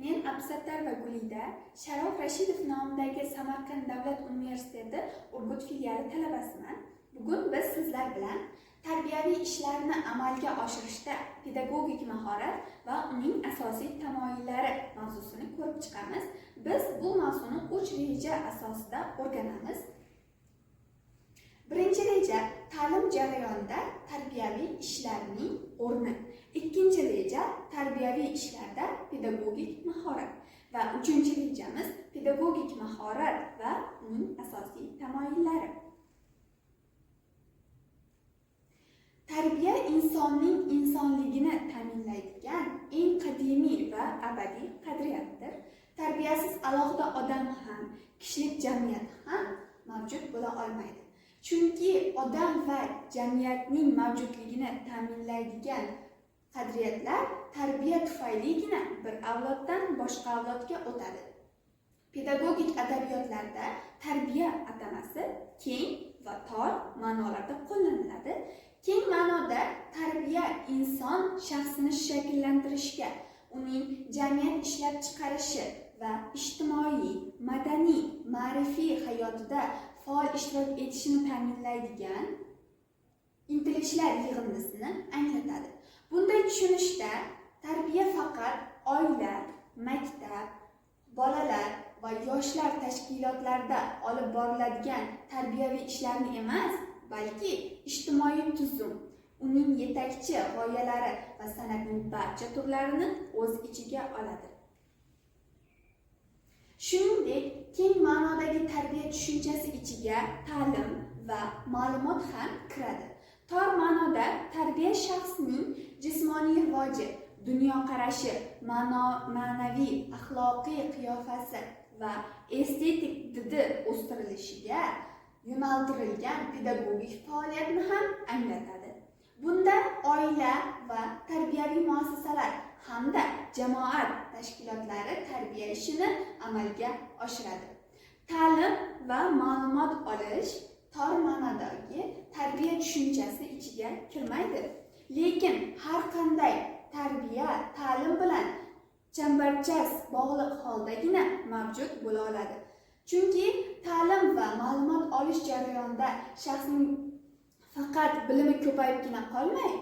Men Abdusattarova Gulida, Sharof Rashidov nomidagi Samarqand davlat universiteti Urgut filiali talabasiman. Bugun biz sizlar bilan tarbiyaviy ishlarni amalga oshirishda pedagogik mahorat va uning asosiy tamoyillari mavzusini ko'rib chiqamiz. Biz bu mavzuni 3 reja asosida o'rganamiz. Birinchi reja ta'lim jarayonida tarbiyaviy ishlarning o'rni. Ikkinchi reja tarbiyaviy ishlarda pedagogik mahorat va uchinchi rejamiz pedagogik mahorat va uning asosiy tamoyillari. Tarbiya insonning insonligini ta'minlaydigan eng qadimiy va abadiy qadriyatdir. Tarbiyasiz alohida odam ham, kishilik jamiyat ham mavjud bo'la olmaydi. Chunki odam va jamiyatning mavjudligini ta'minlaydigan qadriyatlar tarbiya tufayligina bir avloddan boshqa avlodga o'tadi. Pedagogik adabiyotlarda tarbiya atamasi keng va tor ma'nolarda qo'llaniladi. Keng ma'noda tarbiya inson shaxsini shakllantirishga, uning jamiyat ishlab chiqarishi va ijtimoiy, madaniy, ma'rifiy hayotida faol ishtirok etishini ta'minlaydigan intilishlar yig'indisini anglatadi. Bunday tushunishda tarbiya faqat oila, maktab, bolalar va yoshlar tashkilotlarida olib boriladigan tarbiyaviy ishlarni emas, balki ijtimoiy tuzum, uning yetakchi g'oyalari va san'atning barcha turlarini o'z ichiga oladi. Shuningdek, keng ma'nodagi tarbiya tushunchasi ichiga ta'lim va ma'lumot ham kiradi. Tor ma'noda tarbiya shaxsning jismoniy rivoji, dunyoqarashi, ma'naviy, axloqiy qiyofasi va estetik didi o'stirilishiga yo'naltirilgan pedagogik faoliyatni ham anglatadi. Bunda oila va tarbiyaviy muassasalar hamda jamoat tashkilotlari tarbiya ishini amalga oshiradi. Ta'lim va ma'lumot olish tor ma'nodagi tarbiya tushunchasi ichiga kirmaydi. Lekin har qanday tarbiya ta'lim bilan chambarchas bog'liq holdagina mavjud bo'la oladi. Chunki ta'lim va ma'lumot olish jarayonida shaxsning faqat bilimi ko'payibgina qolmay,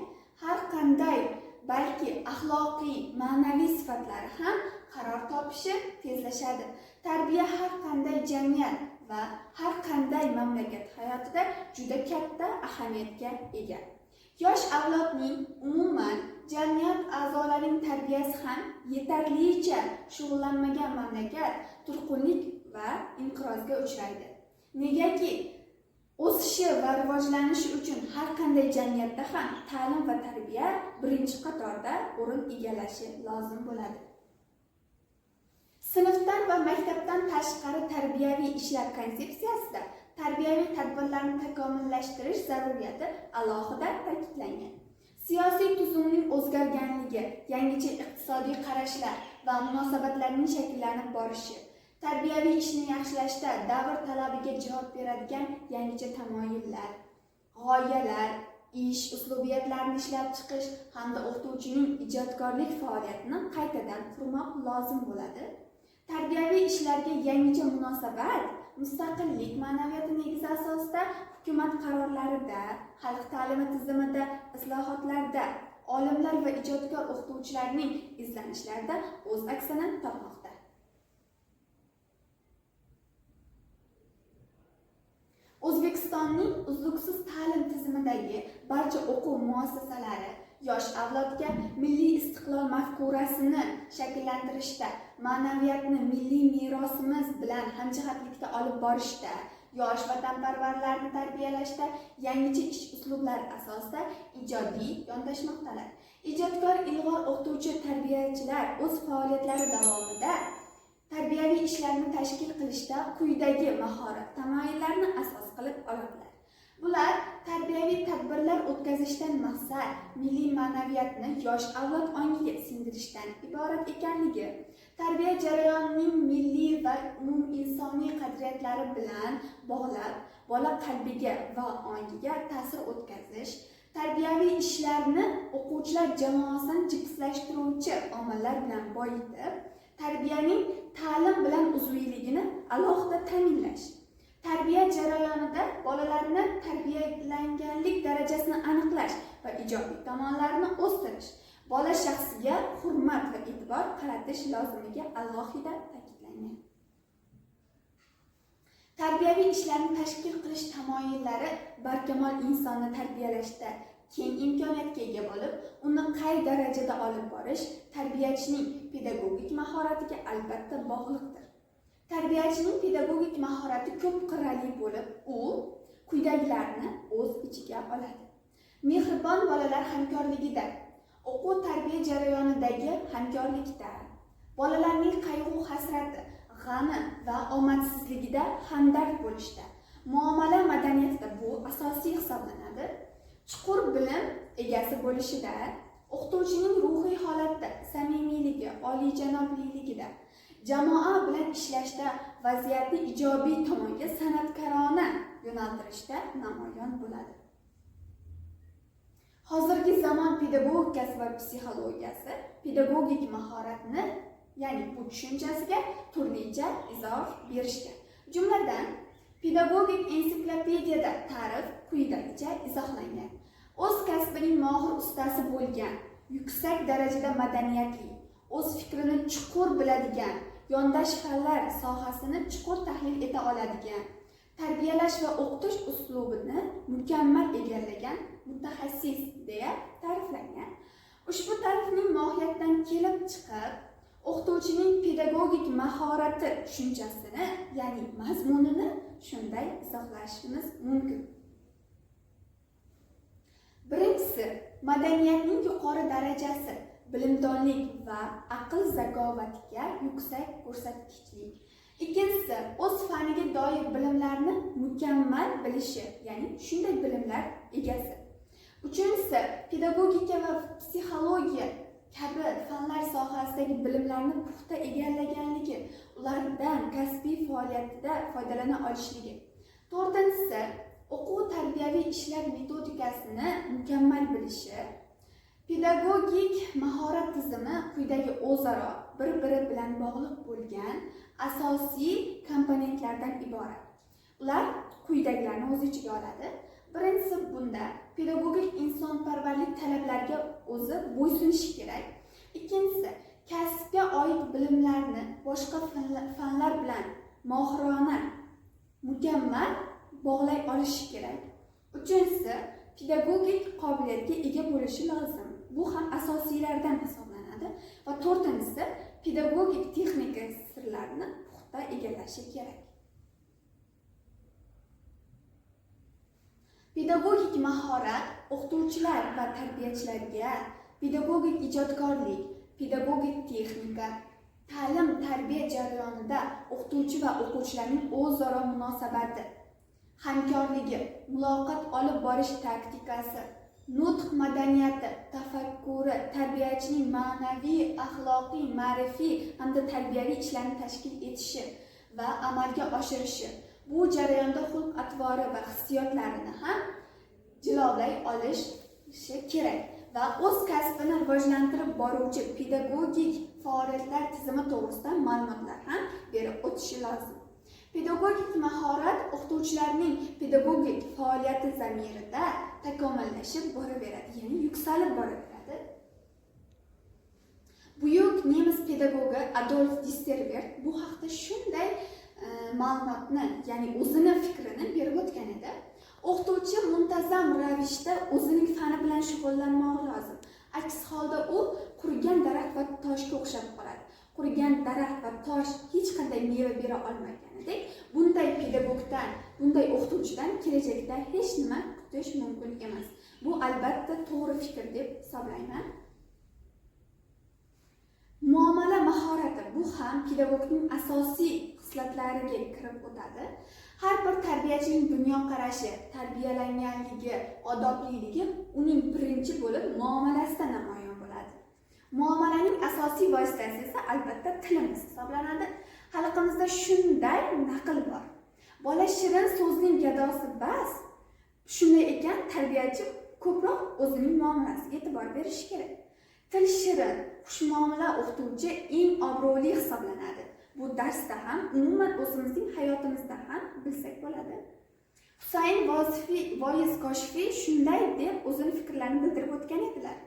har qanday balki axloqiy, ma'naviy sifatlari ham qaror topishi tezlashadi. Tarbiya har qanday jamiyat va har qanday mamlakat hayotida juda katta ahamiyatga ega. Yosh avlodning, umuman jamiyat a'zolarining tarbiyasi ham yetarlicha shug'ullanmagan mamlakat turqunlik va inqirozga uchraydi. Negaki o'sishi va rivojlanishi uchun har qanday jamiyatda ham ta'lim va tarbiya birinchi qatorda o'rin egallashi lozim bo'ladi. Sinfdan va maktabdan tashqari tarbiyaviy ishlar konsepsiyasida tarbiyaviy tadbirlarni takomillashtirish zaruriyati alohida ta'kidlangan. Siyosiy tuzumning o'zgarganligi, yangicha iqtisodiy qarashlar va munosabatlarning shakllanib borishi, tarbiyaviy ishni yaxshilashda davr talabiga javob beradigan yangicha tamoyillar, g'oyalar, ish uslubiyatlarini ishlab chiqish hamda o'qituvchining ijodkorlik faoliyatini qaytadan qurmoq lozim bo'ladi. Tarbiyaviy ishlarga yangicha munosabat mustaqillik ma'naviyati negizi asosida hukumat qarorlarida, xalq ta'limi tizimida, islohotlarda, olimlar va ijodkor o'qituvchilarning izlanishlarida o'z aksini topmoqda. O'zbekistonning uzluksiz ta'lim tizimidagi barcha o'quv muassasalari yosh avlodga milliy istiqlol mafkurasini shakllantirishda, ma'naviyatni milliy merosimiz bilan hamjihatlikda olib borishda, yosh vatanparvarlarni tarbiyalashda yangicha ish uslublari asosida ijodiy yondashmoqdalar. Ijodkor ilg'or o'qituvchi tarbiyachilar o'z faoliyatlari davomida tarbiyaviy ishlarni tashkil qilishda quyidagi mahorat tamoyillarini asos qilib oladilar. Bular tarbiyaviy tadbirlar o'tkazishdan maqsad milliy ma'naviyatni yosh avlod ongiga singdirishdan iborat ekanligi, tarbiya jarayonining milliy va umuminsoniy qadriyatlari bilan bog'lab, bola qalbiga va ongiga ta'sir o'tkazish, tarbiyaviy ishlarni o'quvchilar jamoasini jipslashtiruvchi omillar bilan boyitib, Tarbiyaning ta'lim bilan uzviyligini alohida ta'minlash, tarbiya jarayonida bolalarni tarbiyalanganlik darajasini aniqlash va ijobiy tomonlarini o'stirish, bola shaxsiga hurmat va e'tibor qaratish lozimligi alohida ta'kidlangan. Tarbiyaviy ishlarni tashkil qilish tamoyillari barkamol insonni tarbiyalashda keng imkoniyatga ega bo'lib, uni qay darajada olib borish tarbiyachining pedagogik mahoratiga albatta bog'liqdir. Tarbiyachining pedagogik mahorati ko'p qirrali bo'lib, u quyidagilarni o'z ichiga oladi. Mehribon bolalar hamkorligida, o'quv-tarbiya jarayonidagi hamkorlikda, bolalarning qayg'u-hasrati, g'ami va omadsizligida hamdard bo'lishda, muomala madaniyatida bu asosiy hisoblanadi. Chuqur bilim egasi bo'lishida, o'qituvchining ruhiy holatda samimiyligi, oliyjanobligida, jamoa bilan ishlashda vaziyatni ijobiy tomonga san'atkorona yo'naltirishda namoyon bo'ladi. Hozirgi zamon pedagogikasi va psixologiyasi pedagogik mahoratni, ya'ni bu tushunchasiga turlicha izoh berishgan. Jumladan, pedagogik ensiklopediyada ta'rif quyidagicha izohlangan. O'z kasbining mohir ustasi bo'lgan, yuksak darajada madaniyatli, o'z fikrini chuqur biladigan, yondash fanlar sohasini chuqur tahlil eta oladigan, tarbiyalash va o'qitish uslubini mukammal egallagan mutaxassis deya ta'riflangan. Ushbu ta'rifning mohiyatidan kelib chiqib, o'qituvchining pedagogik mahorati tushunchasini, ya'ni mazmunini shunday izohlashimiz mumkin. Birinchisi, madaniyatning yuqori darajasi, bilimdonlik va aql zakovatiga yuksak ko'rsatkichlik. Ikkinchisi, o'z faniga doir bilimlarni mukammal bilishi, ya'ni shunday bilimlar egasi. Uchinchisi, pedagogika va psixologiya kabi fanlar sohasidagi bilimlarni puxta egallaganligi, ulardan kasbiy faoliyatida foydalana olishligi. To'rtinchisi, o'quv-tarbiyaviy ishlar metodikasini mukammal bilishi. Pedagogik mahorat tizimi quyidagi o'zaro bir-biri bilan bog'liq bo'lgan asosiy komponentlardan iborat. Ular quyidagilarni o'z ichiga oladi. Birinchisi, bunda pedagogik insonparvarlik talablariga o'zi bo'ysunishi kerak. Ikkinchisi, kasbga oid bilimlarni boshqa fanlar bilan mohirona, mukammal bog'lay olishi kerak. Uchinchisi, pedagogik qobiliyatga ega bo'lishi lozim. Bu ham asosiylardan hisoblanadi. Va to'rtinchisi, pedagogik texnika sirlarini puxta egallashi kerak. Pedagogik mahorat o'qituvchilar va tarbiyachilarga pedagogik ijodkorlik, pedagogik texnika, ta'lim-tarbiya jarayonida o'qituvchi va o'quvchilarning o'zaro munosabati, hamkorligi, muloqot olib borish taktikasi, nutq madaniyati, tafakkuri, tarbiyachining ma'naviy, axloqiy, ma'rifiy hamda tarbiyaviy ishlarni tashkil etishi va amalga oshirishi, bu jarayonda xulq-atvori va hissiyotlarini ham jilovlay olishi kerak va o'z kasbini rivojlantirib boruvchi pedagogik faoliyatlar tizimi to'g'risida ma'lumotlar ham berib o'tishi lozim. Pedagogik mahorat o'qituvchilarning pedagogik faoliyati zamirida takomillashib boraveradi, ya'ni yuksalib boraveradi. Buyuk nemis pedagogi Adolf Disterberg bu haqda shunday ma'lumotni, ya'ni o'zini fikrini berib o'tgan edi. O'qituvchi muntazam ravishda o'zining fani bilan shug'ullanmog'i lozim. Aks holda u qurigan daraxt va toshga o'xshab qoladi. Qurigan daraxt va tosh hech qanday meva bera olmaganidek, bunday pedagogdan, bunday o'qituvchidan kelajakda hech nima kutish mumkin emas. Bu albatta to'g'ri fikr deb hisoblayman. Muomala mahorati bu ham pedagogning asosiy xislatlariga kirib o'tadi. Har bir tarbiyachining dunyoqarashi, tarbiyalanganligi, odobliligi uning birinchi bo'lib muomalasida namoyon bo'ladi. Muomalaning asosiy vositasi esa albatta tilimiz hisoblanadi. Xalqimizda shunday naql bor: bola shirin so'zning gadosi bas. Shunday ekan, tarbiyachi ko'proq o'zining muomalasiga e'tibor berishi kerak. Til shirin, xushmuomala o'qituvchi eng obro'li hisoblanadi. Bu darsda ham, umuman o'zimizning hayotimizda ham bilsak bo'ladi. Husayn Voiz Koshifiy shunday deb o'zini fikrlarini bildirib o'tgan edilar.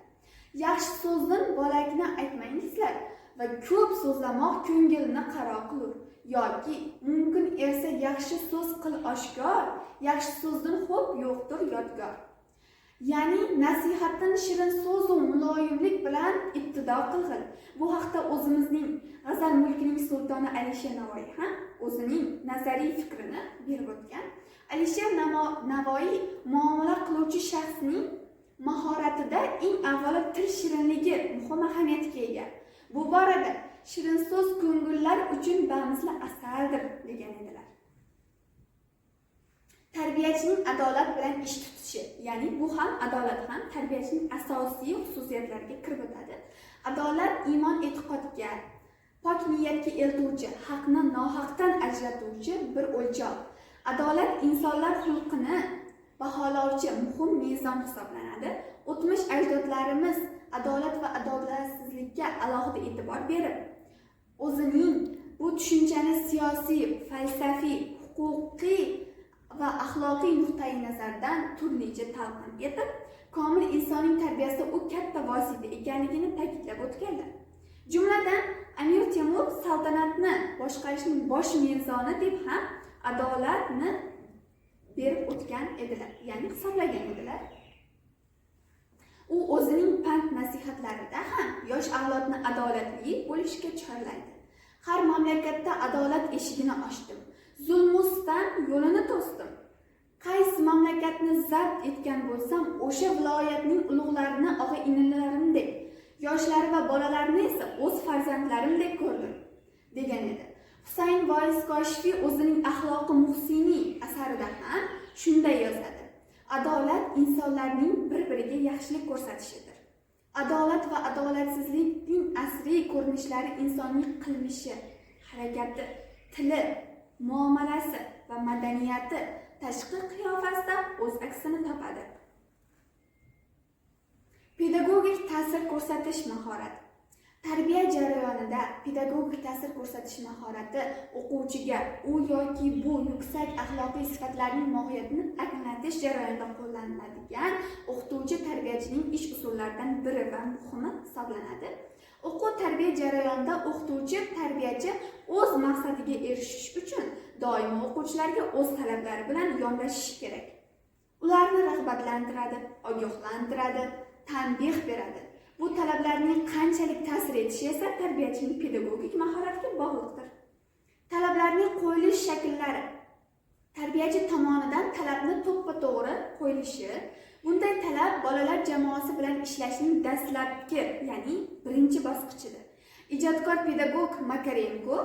Yaxshi so'zdan bolakni aytmangizlar va ko'p so'zlamoq ko'ngilni qaro qilur. Yoki mumkin ersa yaxshi so'z qil oshkor, yaxshi so'zdan xo'p yo'qdir yodgor. Ya'ni nasihatdan shirin so'z va muloyimlik bilan ibtido qilg'il. Bu haqda o'zimizning g'azal mulkining sultoni Alisher Navoiy ham o'zining nazariy fikrini berib o'tgan. Alisher Navoiy muomala qiluvchi shaxsning mahoratida eng avvalo til shirinligi muhim ahamiyatga ega. Bu borada shirin so'z ko'ngillar uchun bamisli asaldir degan edilar. Tarbiyachining adolat bilan ish tutishi, ya'ni bu ham adolat ham tarbiyachining asosiy xususiyatlariga kirib o'tadi. Adolat iymon e'tiqodga, pok niyatga eltuvchi, haqni nohaqdan ajratuvchi bir o'lchov. Adolat insonlar xulqini baholovchi muhim mezon hisoblanadi. O'tmish ajdodlarimiz adolat va adolatsizlikka alohida e'tibor berib, o'zining bu tushunchani siyosiy, falsafiy, huquqiy va axloqiy nuqtai nazardan turlicha talqin etib, komil insonning tarbiyasida u katta vosita ekanligini ta'kidlab o'tganlar. Jumladan, Amir Temur saltanatni boshqarishning bosh mezoni deb ham adolatni berib o'tgan edilar, ya'ni hisoblagan edilar. U o'zining pand nasihatlarida ham yosh avlodni adolatli bo'lishga chorlaydi. Har mamlakatda adolat eshigini ochdim, zulmu sitam yo'lini to'sdim. Qaysi mamlakatni zabt etgan bo'lsam, o'sha viloyatning ulug'larini og'a-inilarimdek, yoshlari va bolalarini esa o'z farzandlarimdek ko'rdim, degan edi. Husayn Voiz Koshifiy o'zining Axloqi Muhsiniy asarida ham shunday yozadi. Adolat insonlarning bir-biriga yaxshilik ko'rsatishidir. Adolat va adolatsizlikning asriy ko'rinishlari insonning qilmishi, harakati, tili, muomalasi va madaniyati tashqi qiyofasida o'z aksini topadi. Pedagogik ta'sir ko'rsatish mahorati. Tarbiya jarayonida pedagogik ta'sir ko'rsatish mahorati o'quvchiga u yoki bu yuksak axloqiy sifatlarning mohiyatini anglatish jarayonida qo'llaniladigan o'qituvchi tarbiyachining ish usullaridan biri va muhimi hisoblanadi. O'quv tarbiya jarayonida o'qituvchi tarbiyachi o'z maqsadiga erishish uchun doimo o'quvchilarga o'z talablari bilan yondashishi kerak. Ularni rag'batlantiradi, ogohlantiradi, tanbeh beradi. Bu talablarning qanchalik ta'sir etishi esa tarbiyachining pedagogik mahoratiga bog'liqdir. Talablarning qo'yilish shakllari. Tarbiyachi tomonidan talabni to'ppa-to'g'ri qo'yilishi. Bunday talab bolalar jamoasi bilan ishlashning dastlabki, ya'ni birinchi bosqichidir. Ijodkor pedagog Makarenko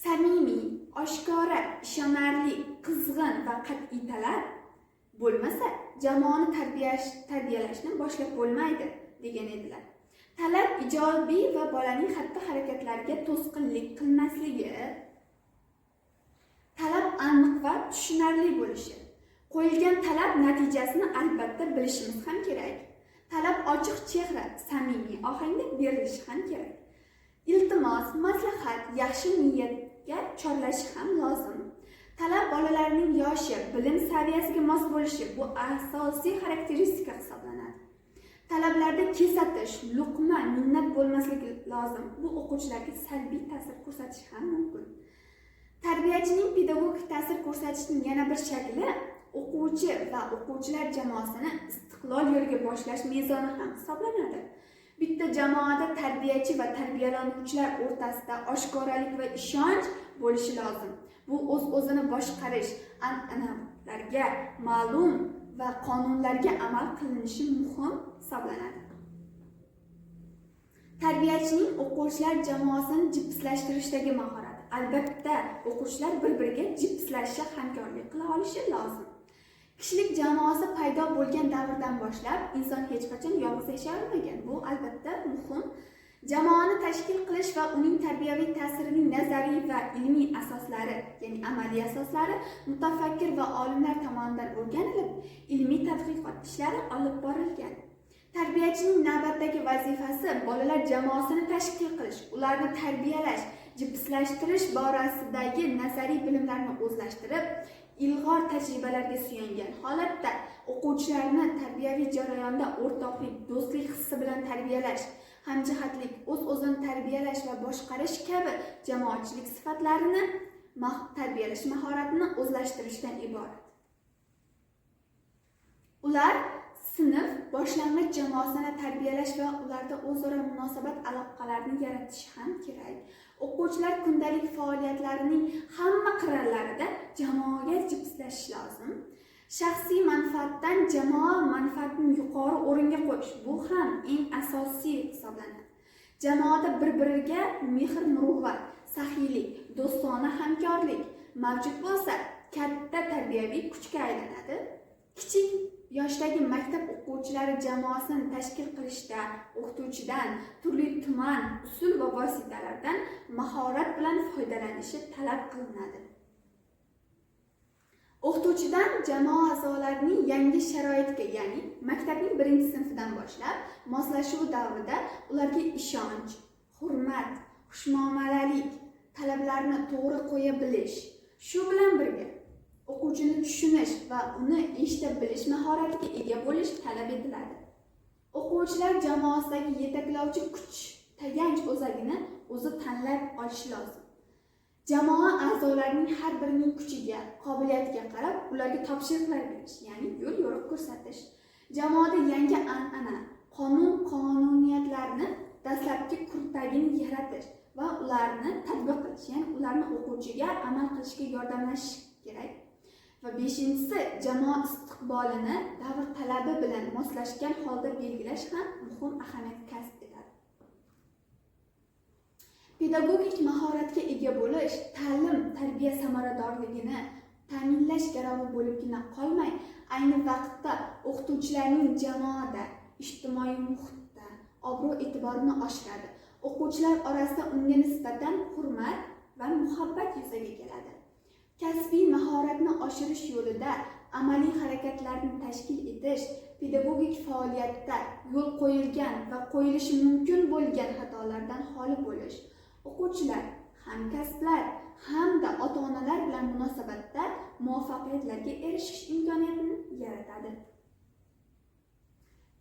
samimiy, oshkora, ishonarli, qizg'in va qat'iy talab bo'lmasa, jamoani tarbiyalashni boshlab bo'lmaydi, degan edilar. Talab ijobiy va bolaning xatti-harakatlariga to'sqinlik qilmasligi, talab aniq va tushunarli bo'lishi. Qo'yilgan talab natijasini albatta bilishimiz ham kerak. Talab ochiq chehra, samimiy ohangda berilishi ham kerak. Iltimos, maslahat, yaxshi niyatga chorlashi ham lozim. Talab bolalarning yoshi, bilim saviyasiga mos bo'lishi bu asosiy xarakteristika hisoblanadi. Talablarda kesatish, luqma, minnat bo'lmasligi lozim. Bu o'quvchilarga salbiy ta'sir ko'rsatishi ham mumkin. Tarbiyachining pedagogik ta'sir ko'rsatishning yana bir shakli o'quvchi va o'quvchilar jamoasini istiqlol yo'liga boshlash mezoni ham hisoblanadi. Bitta jamoada tarbiyachi va tarbiyalanuvchilar o'rtasida oshkoralik va ishonch bo'lishi lozim. Bu o'z-o'zini boshqarish, an'analarga, ma'lum va qonunlarga amal qilinishi muhim hisoblanadi. Tarbiyachining o'quvchilar jamoasini jipslashtirishdagi mahorati. Albatta, o'quvchilar bir-biriga jipslashish, hamkorlik qila olishi lozim. Kishilik jamoasi paydo bo'lgan davrdan boshlab inson hech qachon yolg'iz yashay olmagan. Bu albatta muhim. Jamoani tashkil qilish va uning tarbiyaviy ta'sirining nazariy va ilmiy asoslari, ya'ni amaliy asoslari mutafakkir va olimlar tomonidan o'rganilib, ilmiy tadqiqot ishlari olib borilgan. Tarbiyachining navbatdagi vazifasi bolalar jamoasini tashkil qilish, ularni tarbiyalash, jipslashtirish borasidagi nazariy bilimlarni o'zlashtirib, ilg'or tajribalarga suyangan holatda o'quvchilarni tarbiyaviy jarayonda o'rtoqlik, do'stlik hissi bilan tarbiyalash, hamjihatlik, o'z-o'zini tarbiyalash va boshqarish kabi jamoatchilik sifatlarini tarbiyalash mahoratini o'zlashtirishdan iborat. Ular sinf boshlang'ich jamoasini tarbiyalash va ularda o'zaro munosabat aloqalarini yaratishi ham kerak. O'quvchilar kundalik faoliyatlarining hamma qirralarida jamoaga jipslashish lozim. Shaxsiy manfaatdan jamoa manfaatini yuqori o'ringa qo'yish, bu ham eng asosiy hisoblanadi. Jamoada bir-biriga mehr-muruvvat, saxiylik, do'stona hamkorlik mavjud bo'lsa, katta tarbiyaviy kuchga aylanadi. Kichik yoshdagi maktab o'quvchilari jamoasini tashkil qilishda o'qituvchidan turli tuman usul va vositalardan mahorat bilan foydalanishi talab qilinadi. O'qituvchidan jamoa a'zolarining yangi sharoitga, ya'ni maktabning birinchi sinfidan boshlab moslashuv davrida ularga ishonch, hurmat, xushmuomalalik talablarini to'g'ri qo'ya bilish, shu bilan birga o'quvchini tushunish va uni eshita bilish mahoratiga ega bo'lish talab etiladi. O'quvchilar jamoasidagi yetaklovchi kuch tayanch o'zagini o'zi tanlab olishi lozim. Jamoa a'zolarining har birining kuchiga, qobiliyatiga qarab ularga topshiriqlar berish, ya'ni yo'l-yo'riq ko'rsatish. Jamoada yangi an'ana, qonun-qonuniyatlarni dastlabki kurtagini yaratish va ularni tatbiq qilish, ya'ni ularni o'quvchiga amal qilishga yordamlashish kerak. Va beshinchisi, jamoa istiqbolini davr talabi bilan moslashgan holda belgilash ham muhim ahamiyat kasb etadi. Pedagogik mahoratga ega bo'lish ta'lim tarbiya samaradorligini ta'minlash garovi bo'libgina qolmay, ayni vaqtda o'qituvchilarning jamoada, ijtimoiy muhitda obro'-e'tiborini oshiradi. O'quvchilar orasida unga nisbatan hurmat va muhabbat yuzaga keladi. Kasbiy mahoratni oshirish yo'lida amaliy harakatlarni tashkil etish, pedagogik faoliyatda yo'l qo'yilgan va qo'yilishi mumkin bo'lgan xatolardan xoli bo'lish, o'quvchilar, hamkasblar hamda ota-onalar bilan munosabatda muvaffaqiyatlarga erishish imkoniyatini yaratadi.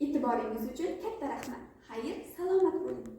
E'tiboringiz uchun katta rahmat. Xayr, salomat bo'ling.